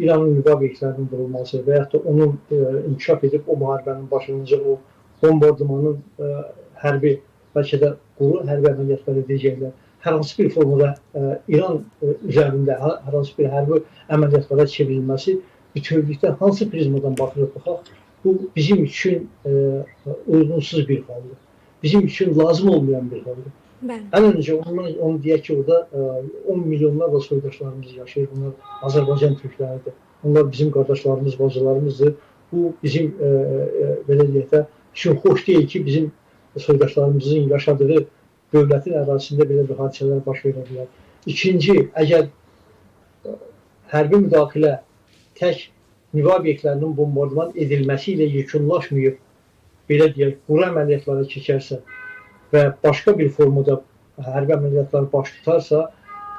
İranın nüvə obyektlərinin vurulması və yaxud da onun inkişaf edib o müharibənin başlanacaq o bombardımanın hərbi, bəlkə də quru hərbi əməliyyatlar edəcəklər. Hər hansı bir formada İran üzərində hər hansı bir hərbi əməliyyatlara çevrilməsi bütövlükdə hansı prizmadan baxırıq baxaq, bu bizim üçün uyğunsuz bir haldır. Bizim üçün lazım olmayan bir haldır. Bəli. Ən öncə onu deyək ki, orada 10 milyonlarla soydaşlarımız yaşayır. Bunlar Azərbaycan türkləridir. Onlar bizim qardaşlarımız, bacılarımızdır. Bu bizim belə deyək də üçün xoş deyil ki, bizim soydaşlarımızın yaşadığı dövlətin ərazisində belə bir hadisələr baş verə bilər. İkinci, əgər hərbi müdaxilə tək nüvə obyektlərinin bombardıman edilməsi ilə yekunlaşmayıb, belə deyək, quru əməliyyatlara keçərsə və başqa bir formada hərbi əməliyyatlar baş tutarsa,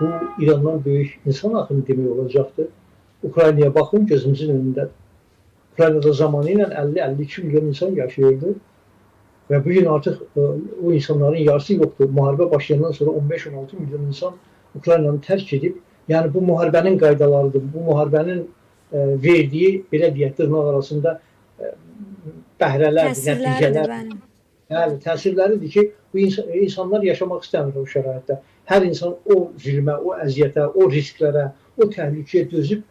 bu İrandan böyük insan axını demək olacaqdır. Ukraynaya baxın, gözümüzün önündədir. Ukraynada zamanı ilə 50-52 milyon insan yaşayırdı və bu gün artıq o insanların yarısı yoxdur. Müharibə başlayandan sonra 15-16 milyon insan Ukraynanı tərk edib. Yəni bu müharibənin qaydalarıdır. Bu müharibənin verdiyi, belə deyək, dırnaq arasında bəhrələrdir, Təsirləridir, nəticələr. Bəli. Bəli, təsirləridir ki, bu insanlar yaşamaq istəmir o şəraitdə. Hər insan o zülmə, o əziyyətə, o risklərə, o təhlükəyə dözüb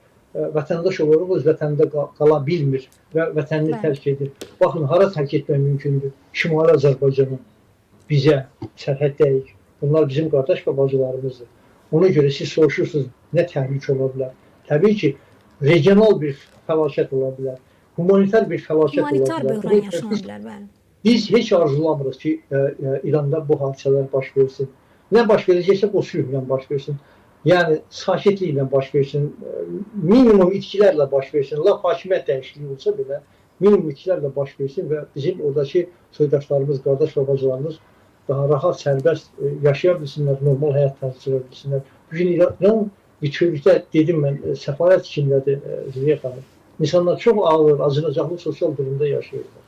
vətəndaş olaraq öz vətənində qala bilmir və vətənini tərk edir. Baxın, hara tərk etmək mümkündür? Şimali Azərbaycana, bizə, sərhəddəyik. Bunlar bizim qardaş və bacılarımızdır. Ona görə siz soruşursunuz, nə təhlükə ola bilər? Təbii ki, regional bir fəlakət ola bilər, humanitar bir fəlakət ola Humanitar bilər. böhran yaşana bilər, bəli. Biz heç arzulamırıq ki, İranda bu hadisələr baş versin. Nə baş verəcəksə o sülhlə baş versin. Yəni sakitliklə baş versin, minimum itkilərlə baş versin. Lap hakimiyyət dəyişikliyi olsa belə minimum itkilərlə baş versin və bizim oradakı soydaşlarımız, qardaş və bacılarımız daha rahat, sərbəst yaşaya bilsinlər, normal həyat tərzi sürə bilsinlər. Bu gün İran bütövlükdə dedim mən, səfalət içindədir, Züleyxa xanım. İnsanlar çox ağır, acınacaqlı sosial durumda yaşayırlar.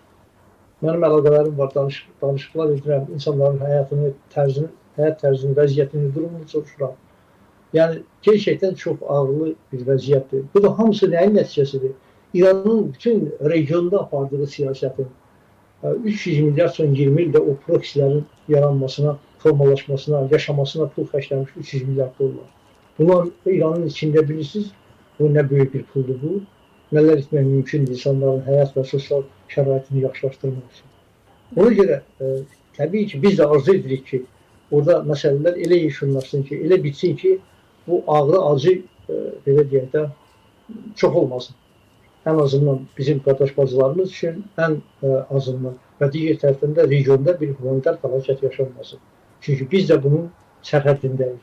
Mənim əlaqələrim var, danışıqlar edirəm, insanların həyatını, tərzini, həyat tərzini, vəziyyətini, durumunu soruşuram. Yəni gerçəkdən çox ağırlı bir vəziyyətdir. Bu da hamısı nəyin nəticəsidir? İranın bütün regionda apardığı siyasətin 300 milyard son 20 ildə o proksilərin yaranmasına, formalaşmasına, yaşamasına pul xərcləmiş 300 milyard dollar. Bunlar İranın içində bilirsiniz, bu nə böyük bir puldur bu. Nələr etmək mümkündür insanların həyat və sosial şəraitini yaxşılaşdırmaq üçün. Ona görə təbii ki, biz də arzu edirik ki, orada məsələlər elə yekunlaşsın ki, elə bitsin ki, bu ağrı, acı, belə deyək də, çox olmasın. Ən azından bizim qardaş bacılarımız üçün, ən azından və digər tərəfdən də regionda bir humanitar fəlakət yaşanmasın. Çünki biz də bunun sərhəddindəyik.